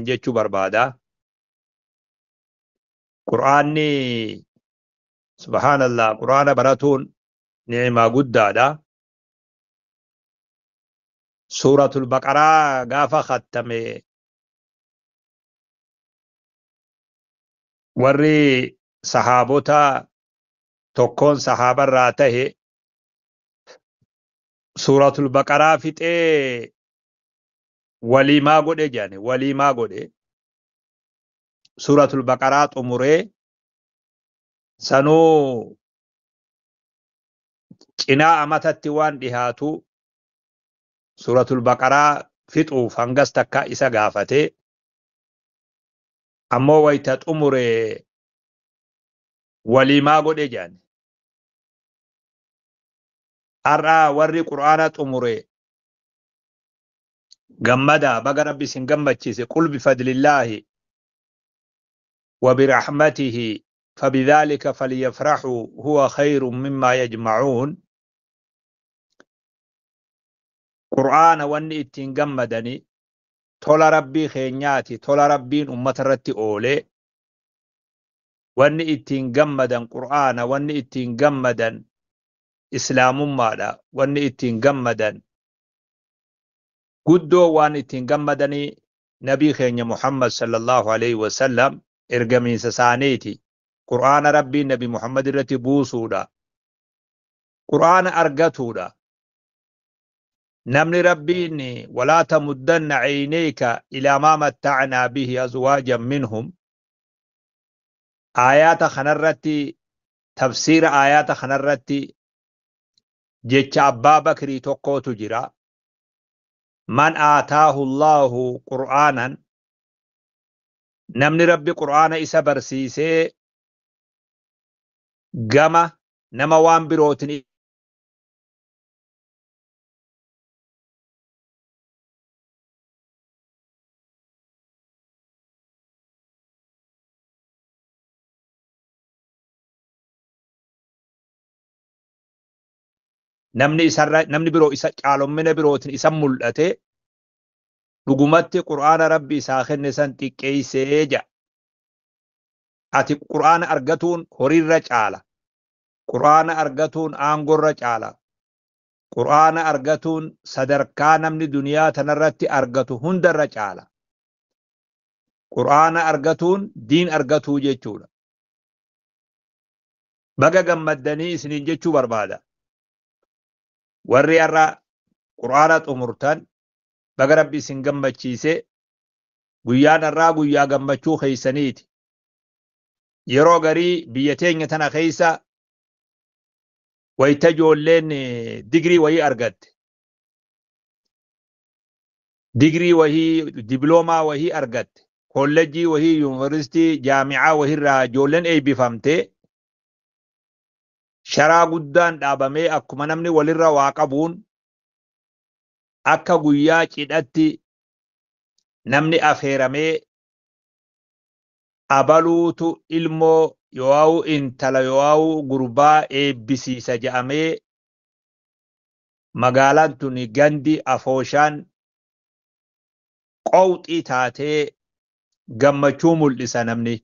Jechuu barbaada. Qur'aanni, subhaanallah, Qur'aana baratuun ni'imaa guddaadha. Suuratul Baqaraa gaafa khattame warri sahaabota tokkoon sahaabarraa tahe Suuratul Baqaraa fixee waliimaa godhe jedhani, waliimaa godhe. Suuratul Baqaraa xumuree sanuu cinaa amatatti waan dhihaatu Suuratul Baqaraa fixuuf hangas takka isa gaafate. Ammoo wayta xumure waliimaa godhe jedhani. Har'a warri Qur'aana xumure gammada, baga Rabbi isin gammachiise. Qul bifadlillaahi wa birahmatihi fabidhaalika falyafraxuu huwa khayrun mimmaa yajmacuun. Qur'aana wanni ittiin gammadani tola Rabbii keenyaati, tola Rabbiin ummata irratti oole. Wanni ittiin gammadan Qur'aana, wanni ittiin gammadan Islaamummaadha, wanni ittiin gammadan guddoo waan ittiin gammadanii Nabii keenya Muhammad sallallahu alaihi wasallam ergamiinsa isaaniiti. Qur'aana Rabbiin Nabi Muhammad irratti buusuudha. Qur'aana argatuudha. Namni Rabbiin walaa tamuddanna cayneyka ilaa maa mattacnaa bihi azwaajan minhum, aayaata kanarratti, tafsiira aayaata kanarratti jecha Abbaa Bakrii tokkootu jira. Man aataahu Allaahu Qur'aanan, namni Rabbi Qur'aana isa barsiisee gama nama waan birootin namni isarra namni biroo isa caalommina birootin isa mul'ate, dhugumatti Qur'aana Rabbi isaa kenne san xiqqeessee jedha. Ati Qur'aana argatuun horiirra caala. Qur'aana argatuun aangorra caala. Qur'aana argatuun sadarkaa namni duniyaa tanarratti argatu hundarra caala. Qur'aana argatuun diin argatuu jechuudha. Baga gammaddanii isiniin jechuu barbaada. Warri har'a Qur'aana xumurtan, baga Rabbi isin gammachiise. Guyyaan har'aa guyyaa gammachuu keessaniiti. Yeroo garii biyya teenya tana keessa wayita ijoolleen digirii wayii argatte, digirii wayii, dibiloomaa wayii argatte, kollejjii wayii, yuunivarsiitii, jaamicaa wayiirraa ijoolleen eebbifamte, sharaa guddaan dhaabamee akkuma namni walirra waa qabuun akka guyyaa cidhatti namni afeeramee abaluutu ilmoo yoo'awu intala yoo'awu gurbaa eebbisiisa jedhamee magaalaan tuni gandi afooshaan qowxii taatee gammachuu mul'isa namni.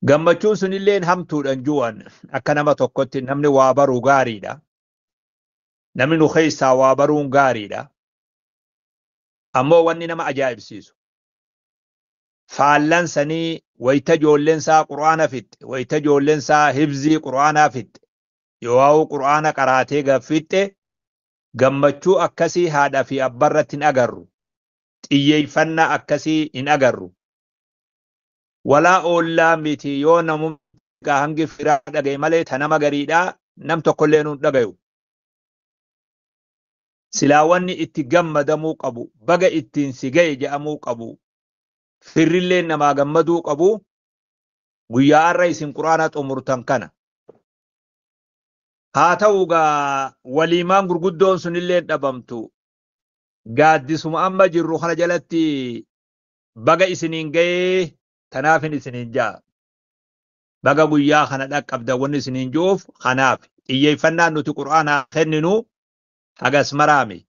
Gammachuun sunilleen hamtuudhaan ju'an akka nama tokkotti namni waa baruu gaariidha. Namni nu keessaa waa baruun gaariidha. Ammoo wanni nama ajaa'ibsiisu, faallan sanii wayita ijoolleen isaa Qur'aana fixxe, wayita ijoolleen isaa hibzii Qur'aanaa fixxe, yoo'awu Qur'aana qaraatee gaffixxe, gammachuu akkasii haadha fi abbarratti hin agarru. Xiyyeeffannaa akkasii hin agarru. Walaa oollaa miti, yoo namummaa hangi firaa dhagaye malee ta nama gariidhaa nam tokkollee nuun dhagayu. Silaa wanni itti gammadamuu qabu, baga ittiin si ga'e jedhamuu qabu, firrillee namaa gammaduu qabu, guyyaa har'a isin Qur'aana xumurtan kana. Haa ta'u gaa, waliimaan gurguddoon sunillee dhabamtu. Gaaddisuma amma jirru kana jalatti baga isiniin ga'ee tanaafin isiniin ja'a. Baga guyyaa kana dhaqqabda wanni isiniin ji'uuf kanaaf xiyyeeffannaan nuti Qur'aanaa kenninu hagas maraami.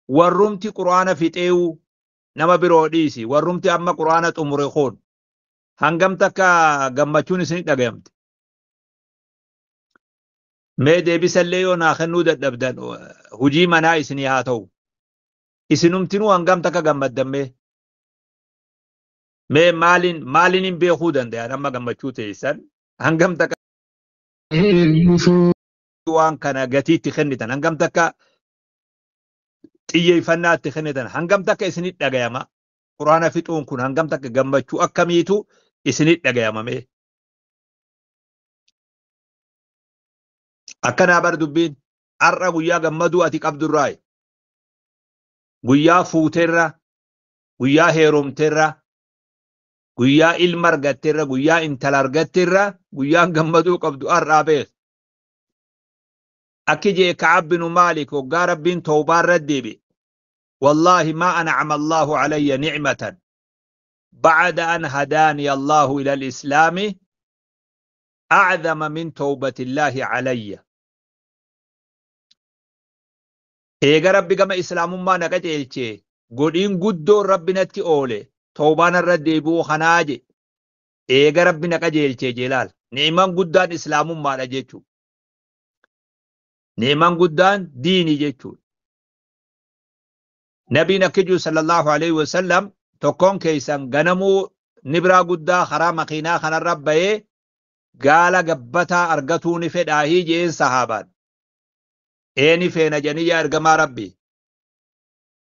Warrumti Qur'aana fixeewu Nama biroo dhiisi, warrumti amma Qur'aana xumure kun hangam takka gammachuun isin dhagayamte? Mee deebisallee yoo naa kennuu dadhabdan, hujii manaa isinii haa ta'u. Isinumtinuu hangam takka gammaddan mee? Mee maaliin maaliin hin beekuu danda'an amma gammachuu teessan hangam takka waan kana gatiitti kennitan, hangam takka xiyyeeffannaatti kennitan, hangam takka isinit dhagayama? Quraana fixuun kun hangam takka gammachuu akkamiitu isinit dhagayama mee? Akkanaa bar dubbiin har'a guyyaa gammaduu ati qabdurraayi. Guyyaa fuuteerra, guyyaa heerumteerra, guyyaa ilma argatteerra, guyyaa intala argatteerra, guyyaan gammaduu qabdu har'aa beek. Akki jee Ka'ab binu Maalik hoggaa Rabbiin tawbaa irra deebi'e. "Wallaahi maa an'ama Allahu alayya ni'matan ba'da an hadaani Allahu ila al-islaami a'zama min tawbatillahi alayya." Eega Rabbi gama islaamummaa na qajeelche, godhiin guddoon Rabbi natti oole tawbaan irra deebi'uu kanaa je. Eega Rabbi na qajeelche jee laal. Ni'maan guddaan islaamummaadha jechuudha. Ni'maan guddaan diini jechuudha. Nabiin akka jiru sallallahu alaihi wasallam, tokkoon keessan ganamuu nibraa guddaa karaa makiinaa kanarra bahee gaala gabbataa argatuu ni fedhaahii jeen sahaabaan. Ee, ni feena jedhanii, yaa ergamaa Rabbi.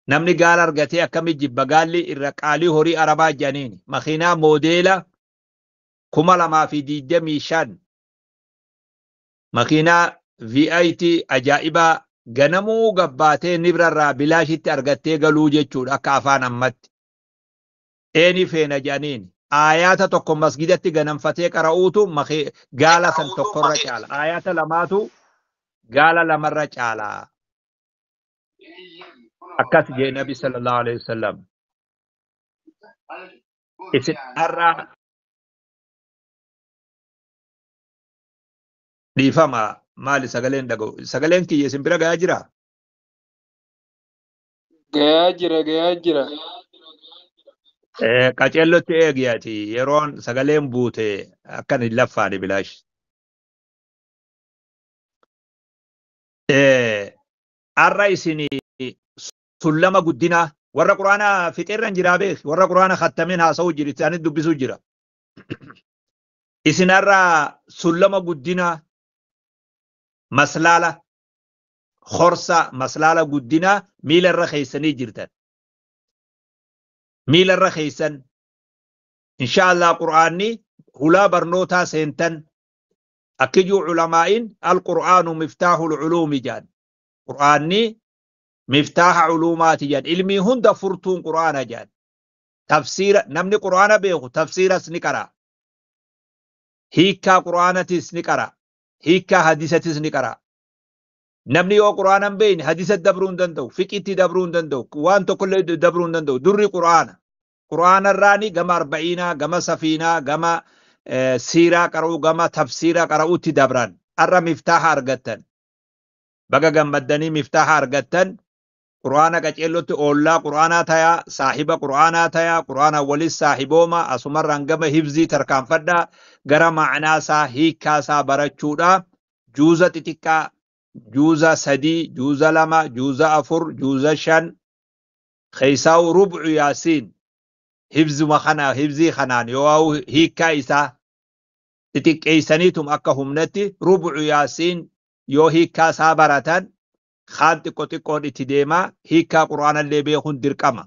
Namni gaala argatee akkami jibba? Gaalli irra qaalii horii arabaa jedhaniin. Makiinaa moodeela 2025, makiinaa V8 ajaa'ibaa ganamuu gabbaatee nibrarraa bilaashitti argattee galuu jechuudha akka afaan ammatti. Ee, ni feena jedhaniin. Aayaata tokko masgidatti ganamfatee qara'uutu gaala san tokkorra caala. Aayaata lamaatu gaala lamarra caala. Akkas jee Nabi sallallahu alaihi wasallam. Isin har'a, dhiifama, maali sagaleen dhaga'u? Sagaleen kiyya isin bira gayaa jira? Gayaa jira, gayaa jira. Qaceellotti eegi ati, yeroon sagaleen buute akkan hin laffaane bilaash. Har'a isin sullama guddinaa warra Quraana fixeerra hin jiraa beek, warra Quraana khattameen haasa'uu jira, isaanis dubbisuu jira. Isin har'a sullama guddinaa, maslaala horsa, maslaala guddinaa miila irra keessanii jirtan. Miila irra keessan insha Allah Qur'aanni hulaa barnootaa seentan. Akkijuu culamaa'in "القرآن مفتاح العلوم" jaan. Qur'aanni miftaaha culuumaati jaan. Ilmii hunda furtuun Qur'aana jaan. Tafsiira namni Qur'aana beeku tafsiiras ni qara. Hiikkaa Qur'aanatis ni qara. Hiikkaa hadisatis ni qara. Namni yoo Qur'aana hin beekne hadisa dabruu hin danda'u, fiqitti dabruu hin danda'u, waan tokkollee dabruu hin danda'u. Durri Qur'aana. Qur'aana irraani gama arba'iinaa, gama safiinaa, gama siiraa qara'uu, gama tafsiira qara'uutti dabran. Har'a miftaaha argattan. Baga gammaddanii miftaaha argattan. Qur'aana qaceellotti oollaa Qur'aanaa tayaa, saahiba Qur'aanaa tayaa, Qur'aana walis saahibooma, asumarraan gama hifzii tarkaanfadhaa, gara ma'anaasaa, hiikkaasaa barachuudha. Juuza xixiqqaa, juuza 3, juuza 2, juuza 4, juuza 5, keessaa'u rubcu Yaasiin, hifzuma kana, hifzii kanaan yoo hiikkaa isaa xixiqqeessaniitum akka humnatti rubcu Yaasiin yoo hiikkaa isaa baratan, kaan xiqqo xiqqoon itti deemaa hiikkaa Qur'aanallee beekuun dirqama.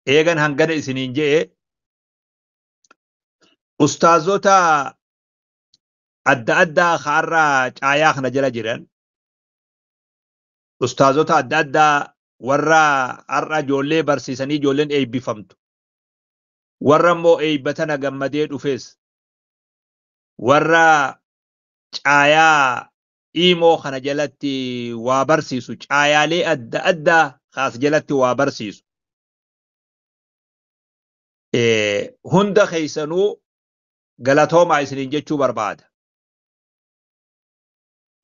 Eegan hangana isiniin je'e, ustaazota adda addaa ka'arraa caayaa kana jala jiran, ustaazota adda addaa warra har'a ijoollee barsiisanii ijoolleen eebbifamtu, warra immoo eebbatana gammadee dhufes, warra caayaa iimoo kana jalatti waa barsiisu, caayaalee adda addaa kaas jalatti waa barsiisu, hunda keessanuu galatoomaa isiniin jechuu barbaada.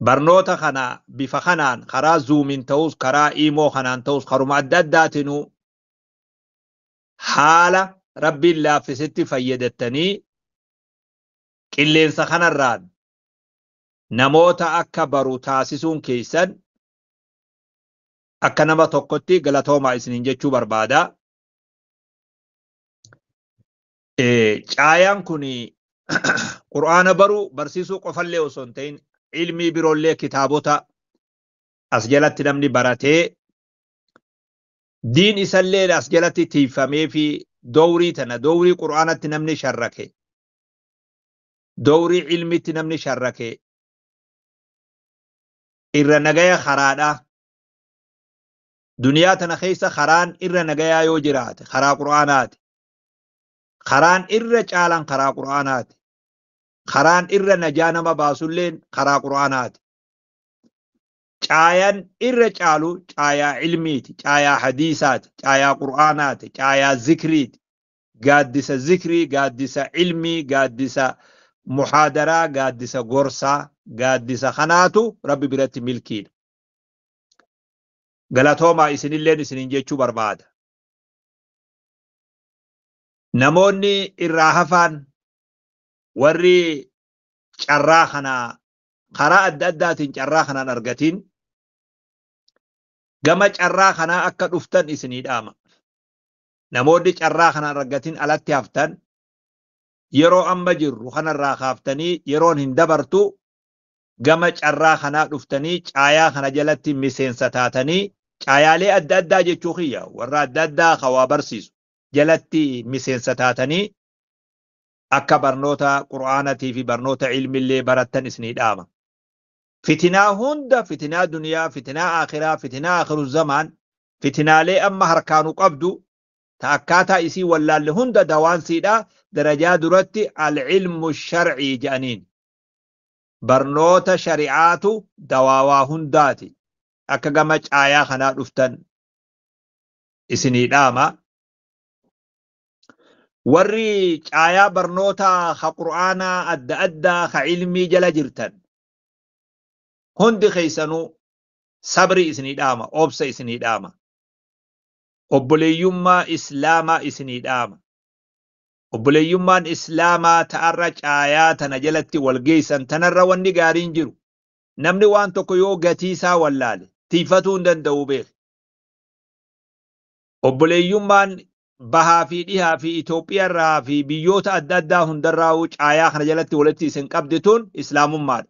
Barnoota kana bifa kanaan karaa Zoomiin ta'us, karaa iimoo kanaan ta'us, karuma adda addaatinuu Haala Rabbiin laaffisetti fayyadattanii qilleensa kanarraan namoota akka baru taasisuun keessan akka nama tokkotti galatoomaa isiniin jechuu barbaada. Caayaan kun Qur'aana baruu barsiisuu qofallee osoo hin ta'in ilmii biroollee kitaabota as jalatti namni baratee diin isallee as jalatti tiifamee fi dowrii tana dowrii Qur'aanatti namni sharrake, dowrii ilmitti namni sharrake irra nagaya karaadha. Duniyaa tana keessa karaan irra nagayaa yoo jiraate karaa Qur'aanaati. Karaan irra caalan karaa Qur'aanaati. Karaan irra najaa nama baasulleen karaa Qur'aanaati. Caayaan irra caalu caayaa ilmiiti, caayaa hadiisaati, caayaa Qur'aanaati, caayaa zikriiti. Gaaddisa zikrii, gaaddisa ilmii, gaaddisa muhaadaraa, gaaddisa gorsaa, gaaddisa kanaatu Rabbi biratti milkiidha. Galatoomaa isinilleen isiniin jechuu barbaada. Namoonni irraa hafaan warri carraa kanaa karaa adda addaatiin carraa kanaan argatiin gama carraa kanaa akka dhuftan isinii dhaama. Namoonni carraa kanaan argatiin alatti haftan yeroo amma jirru kanarraa kaaftanii yeroon hin dabartu, gama carraa kanaa dhuftanii caayaa kana jalatti miseensa taatanii caayaalee adda addaa jechuu kiyya warra adda addaa hawaa barsiisu jalatti miseensa taatanii akka barnoota Qur'aanatii fi barnoota ilmillee barattan isinii dhaama. Fitinaa hunda, fitinaa duniyaa, fitinaa akhiraa, fitinaa akhiru zamaan, fitinaalee amma harkaanu qabdu ta akkaataa isii wallaalle hunda dawaansiidha darajaa duratti al-ilmu shar'ii jedhaniin. Barnoota shari'aatu dawaawaa hundaati. Akka gama caayaa kanaa dhuftan isinii dhaama. Warri caayaa barnoota ka Qur'aanaa adda addaa ka ilmii jala jirtan hundi keessanuu sabri isinii dhaama, obsa isinii dhaama. Obboleeyyummaa Islaamaa isinii dhaama. Obboleeyyummaan Islaamaa ta'arra caayaa tana jalatti wal geessan tanarra wanni gaariin jiru. Namni waan tokko yoo gatii isaa wallaale tiifatuu hin danda'u beek. Obboleeyyummaan bahaa fi dhihaa fi Itoophiyaarraa fi biyyoota adda addaa hundarraa caayaa kana jalatti walitti isin qabdi tun Islaamummaadha.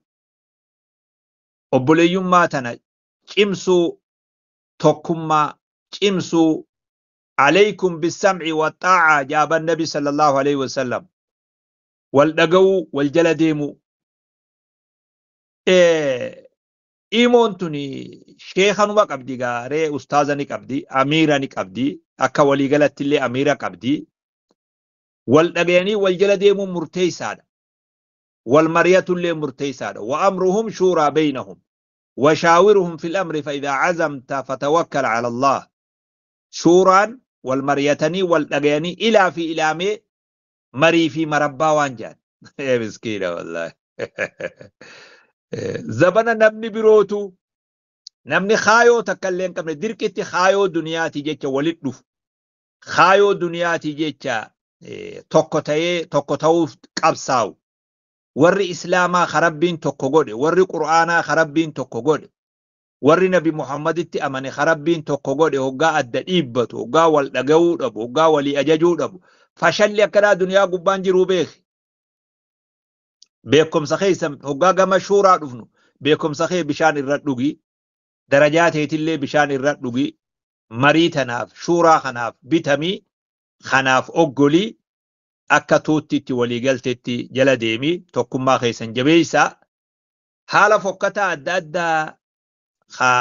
Obboleeyyummaa tana cimsuu, tokkummaa cimsuu, alaykum bisam'i waxxaa'a jaaban nabi sallallahu alaihi wasallam. Wal dhaga'uu, wal jala deemuu. Imoon tuni sheekanuma qabdi gaaree, ustaaza ni qabdi, amiira ni qabdi, akka waliigalatti illee amiira qabdi. Wal dhagayanii wal jala deemuun murteessaadha. Wal mari'atullee murteessaadha. Wa amruhum shuuraa baynahum. Washaawiruhum fil amri fa idhaa azamta fatawakkal ala Allah. Shuuraan wal mari'atanii wal dhagayanii ilaa fi ilaamee marii fi marabbaa waan jedhan. Miskiina wallaahi. Zabana namni birootu namni kaayoo takka illee hin qabne dirqitti kaayoo duniyaati jecha walit dhufu. Kaayoo duniyaati jecha tokko ta'ee tokko ta'uuf qabsaa'u. Warri Islaamaa ka Rabbiin tokko godhe, warri Qur'aanaa ka Rabbiin tokko godhe, warri Nabi Muhammaditti amane ka Rabbiin tokko godhe hoggaa adda dhiibbatu, hoggaa wal dhaga'uu dhabu, hoggaa walii ajajuu dhabu. Fashalli akkanaa duniyaa gubbaan jiruu beeki. Beekumsa keessa hoggaa gama shuuraa dhufnu beekumsa kee bishaan irra dhugi, darajaa teetillee bishaan irra dhugi, marii tanaaf shuuraa kanaaf bitamii, kanaaf oggolii akka tuutti itti waliigaltetti jala deemi, tokkummaa keessan jabeessaa. Haala fokkataa adda addaa ka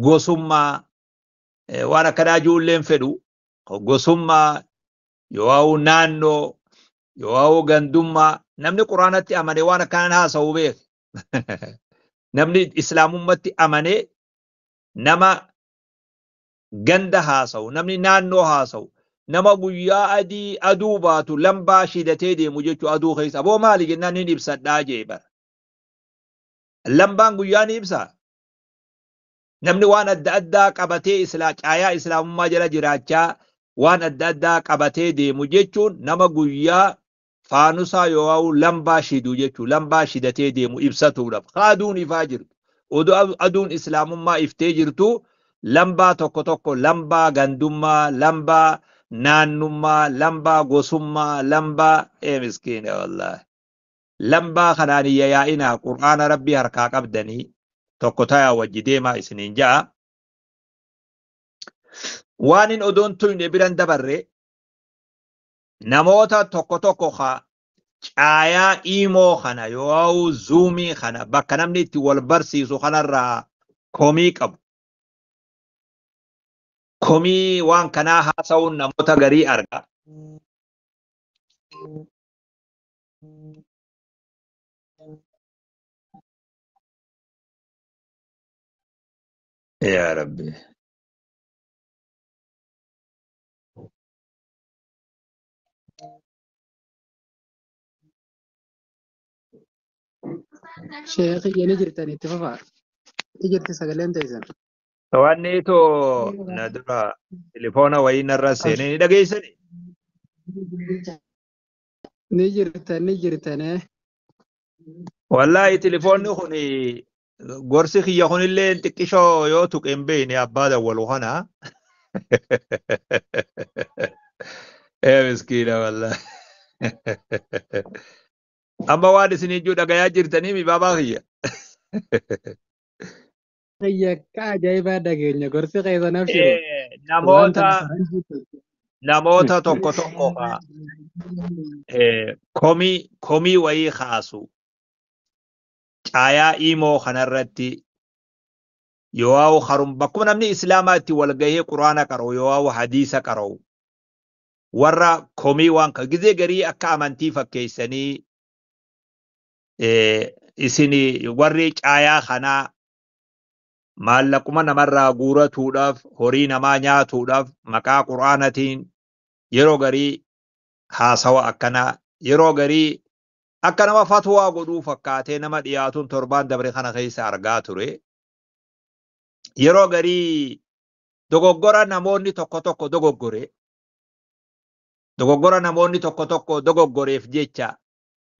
gosummaa waan akkanaa ijoolleen fedhu, gosummaa yoo naannoo yoo gandummaa, namni Quraanatti amane waan akkanaan haasa'u beek. Namni Islaamummatti amane nama ganda haasa'u, namni naannoo haasa'u, nama guyyaa adii aduu baatu lambaa shidatee deemu jechuu aduu keessa. Aboo maali jennaan ni ibsadhaa jee bara. Lambaan guyyaa ni ibsaa. Namni waan adda addaa qabatee caayaa Islaamummaa jala jiraachaa waan adda addaa qabatee deemu jechuun nama guyyaa faanusaa yoo lambaa shidu jechuun lambaa shidatee deemu ibsatuudhaaf aduun ifaa jirtu. Oduu aduun islaamummaa iftee jirtu lambaa tokko tokko lambaa gandummaa, lambaa naannummaa, lambaa gosummaa, lambaa miskiina wallaahi. Lambaa kanaan yaa'inaa qur'aana rabbii harkaa qabdanii tokko tayaa wajji deemaa isiniin ja'a. Waan hin odoon tuyne biran dabarre namoota tokko tokko caayaa iimoo kana yoo zuumii kana bakka namni itti wal barsiisu kanarraa komii qabu. Komii waan kanaa haasa'uun namoota garii arga. Yaa Rabbi. Sheekh ni jirtan itti fufaa. Ni jirti sagaleen teessan. Wanni itoo na dura telefoona wayii narra seenee ni dhageessani. Ni jirtan ni jirtan. Wallaahi telefoonni kun gorsi kiyya kunillee xiqqishoo yoo tuqe hin beekne abbaa dawwalu kana. Ee miskiina wallaahi. Amma waan isin ijjuu dhagayaa jirtanii mi baabaa kiyya. Yakka ajaa'ibaa dhageenya gorsi keessan abshiru. Namoota tokko tokko komii wayii kaasu caayaa iimoo kanarratti yoo harum bakkuma namni islaamaa itti wal gahee quraana qara'u yoo hadiisa qara'u warra komii waan gizee garii akka amantii fakkeessanii isin warri caayaa kanaa maallaquma namarraa guuratuudhaaf horii namaa nyaatuudhaaf maqaa quraanatiin yeroo garii haasawa akkanaa yeroo garii akka nama fatwaa godhuu fakkaatee nama dhiyaatuun torbaan dabre kana keessa argaa ture. Yeroo garii dogoggora namoonni tokko tokko dogoggore dogoggora namoonni tokko tokko dogoggoreef jecha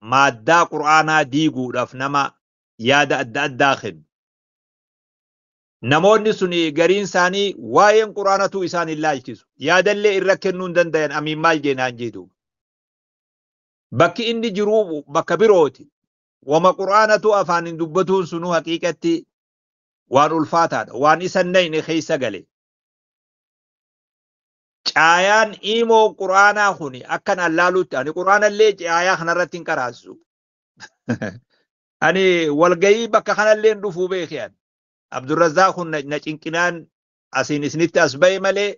maaddaa quraanaa diiguudhaaf nama yaada adda addaa kennu. Namoonni sun gariin isaanii waa'een quraanatu isaan hin laalchisu. Yaadallee irra kennuu hin danda'an amiin maal jeenaan jedhu. Bakki inni jiru bakka birooti. Wama quraanatu afaan hin dubbatuun sunuu haqiiqatti waan ulfaataadha. Waan isa nayne keessa gale. Caayaan imoo quraanaa kuni akkan allaalutti ani quraanallee caayaa kanarratti hin qaraasisu. Ani walgayii bakka kanallee hin dhufuu beekiyan. Abdurrazzaaq kun na cinqinaan asiin isinitti as ba'e malee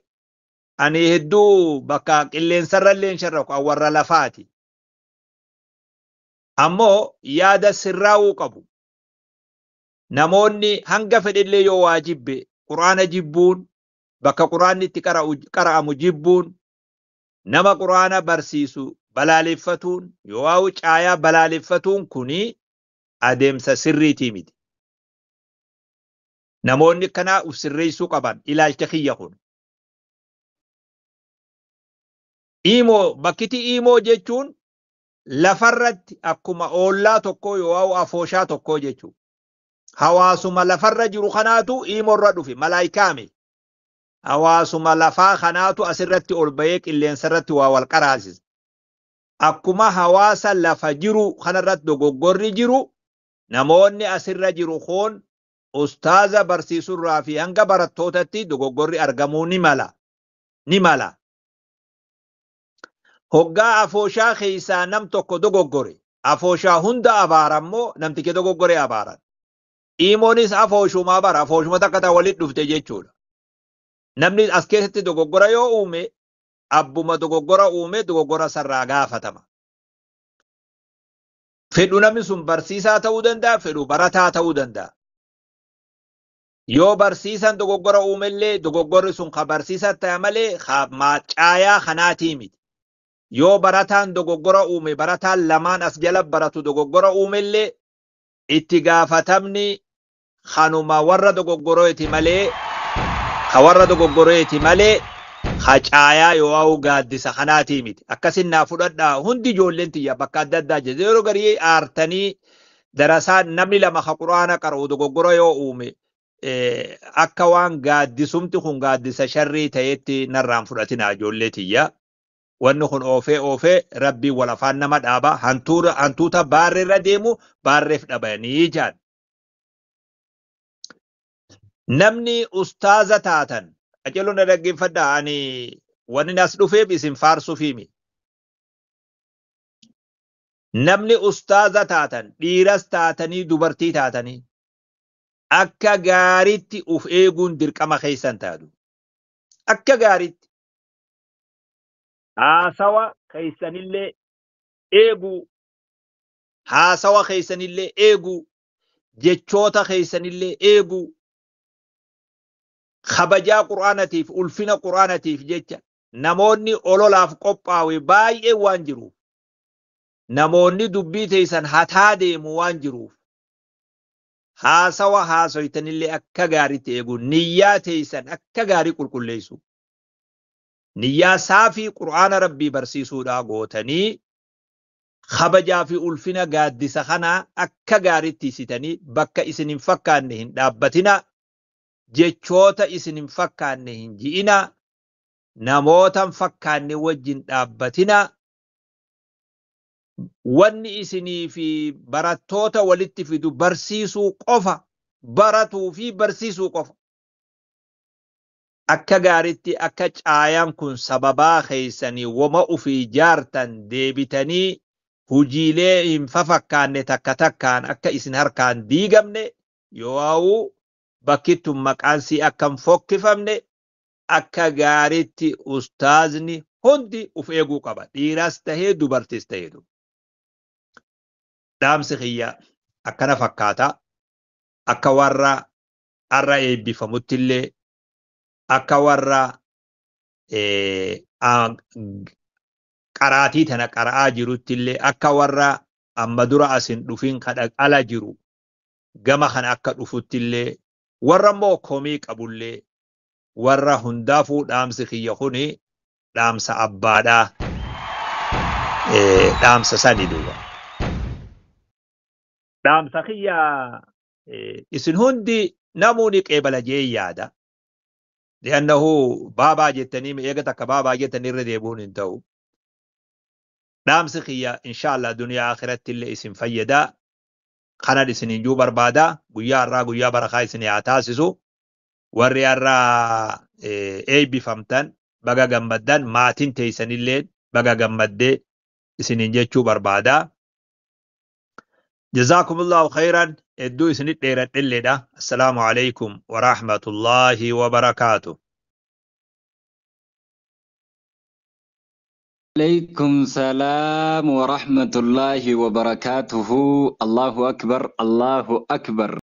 ani hedduu bakka qilleensarrallee hin sharraku warra lafaati. Ammoo yaada sirraa'uu qabu. Namoonni hanga fedhellee yoo waa jibbe quraana jibbuun bakka quraanni itti qara'amu jibbuun nama quraana barsiisu balaaleffatuun yoo caayaa balaaleffatuun kuni adeemsa sirriitii miti. Namoonni kanaa uf sirreessuu qaban ilaalcha kiyya kun. Iimoo bakkiti iimoo jechuun lafarratti akkuma oollaa tokkoo yoo afooshaa tokkoo jechuudha. Hawaasuma lafarra jiru kanaatu iimoorra dhufe malaayikaame. Hawaasuma lafaa kanaatu asirratti ol bahee qilleensarratti waa wal qaraasisa. Akkuma hawaasa lafa jiru kanarratti dogoggorri jiru namoonni asirra jiru kun ustaaza barsiisurraa fi hanga barattootatti dogoggorri argamuu ni mala. Ni mala. Hoggaa afooshaa keessaa nam tokko dogoggore. Afooshaa hunda abaarammoo namtichi dogoggore abaaran. Iimoonis afooshumaa bara afooshuma takka ta'an walitti dhufte jechuudha. Namni as keessatti dogoggora yoo uume abbuma dogoggora uume dogoggora sarraa gaafatama. Fedhu namni sun barsiisaa ta'uu danda'a, fedhu barataa ta'uu danda'a. Yoo barsiisan dogoggora uumellee dogoggorri sun ka barsiisaa ta'e malee caayaa kanaatii miti. Yoo barataan dogoggora uume barataan lamaan as jala baratu dogoggora uumellee itti gaafatamni kanuma warra dogoggorooti malee ka warra dogoggorooti malee Hacaayaa yoo gaaddisa kanaatii miti. Akkasin naa fudhadhaa hundi ijoolleen tiyya bakka adda addaa jira. Yeroo garii aartanii darasaan namni lama ka quraana qara'u dogoggora yoo uume akka waan gaaddisumti kun gaaddisa sharrii ta'etti narraan fudhatinaa ijoollee tiyya. Wanni kun oofee oofee rabbiin wal afaan nama dhaaba. Hantuuta baarreerra deemu baarreef dhabanii jaan. Namni ustaaza taatan qajeeloo na dhaggeeffadhaa ani wanni as dhufeef isin faarsuufiimi. Namni ustaaza taatan dhiiras taatanii dubartii taatanii akka gaariitti uf eeguun dirqama keessan taatu. Akka gaariitti haasawa keessanillee eeguu, haasawa keessanillee eeguu, jechoota keessanillee eeguu, kabajaa quraanatiif ulfina quraanatiif jecha namoonni ololaaf qophaa'e baay'ee waan jiruuf, namoonni dubbii teessan hataa deemu waan jiruuf, haasawa haasoytanillee akka gaariitti eegu, niyyaa teessan akka gaarii qulqulleessu. Niyyaa saafii quraana rabbii barsiisuudhaa gootanii kabajaa fi ulfina gaaddisa kanaa akka gaariitti isitanii bakka isin hin fakkaanne hin dhaabbatina, jechoota isin hin fakkaanne hin ji'ina, namoota hin fakkaanne wajjin dhaabbatina. Wanni isinii fi barattoota walitti fidu barsiisuu qofa, baratuu fi barsiisuu qofa. Akka gaariitti akka caayaan kun sababaa keessanii woma ofii jaartan deebitanii hujiilee hin fafakkaanne takka takkaan akka isin harkaan diigamne yoo bakkittum maqaan sii akka hin fokkifamne akka gaariitti ustaazni hundi uf eeguu qaba. Dhiiras tahee dubartis tahee. Dhaamsi kiyya akkana fakkaata. Akka warra har'a eebbifamutti illee akka warra qaraatii tana qara'aa jirutti illee akka warra amma dura asin dhufin kadha ala jiru gama kana akka dhufutti illee warra immoo komii qabullee warra hundaafuu dhaamsi kiyya kuni dhaamsa abbaadhaa dhaamsa sani duuba. Dhaamsa kiyya isin hundi namoonni qeebala jee yaada. Li'annahu baabaa jettanii eega takka baabaa jettanii irra deebi'uun hin ta'u. Dhaamsi kiyya inshaallah duniyaa akhiratti illee isin fayyadaa. Kanan isiniin juu barbaada. Guyyaa har'aa guyyaa barakaa isin haa taasisu. Warri har'aa eebbifamtan baga gammaddan maatiin teessanillee baga gammaddee isiniin jechuu barbaada. Jazaakumullahu khayran hedduu isinit dheeradhilleedha. Assalaamu alaikum wa rahmatullahi wa barakaatuh. عليكم سلام ورحمة الله وبركاته. الله أكبر، الله أكبر.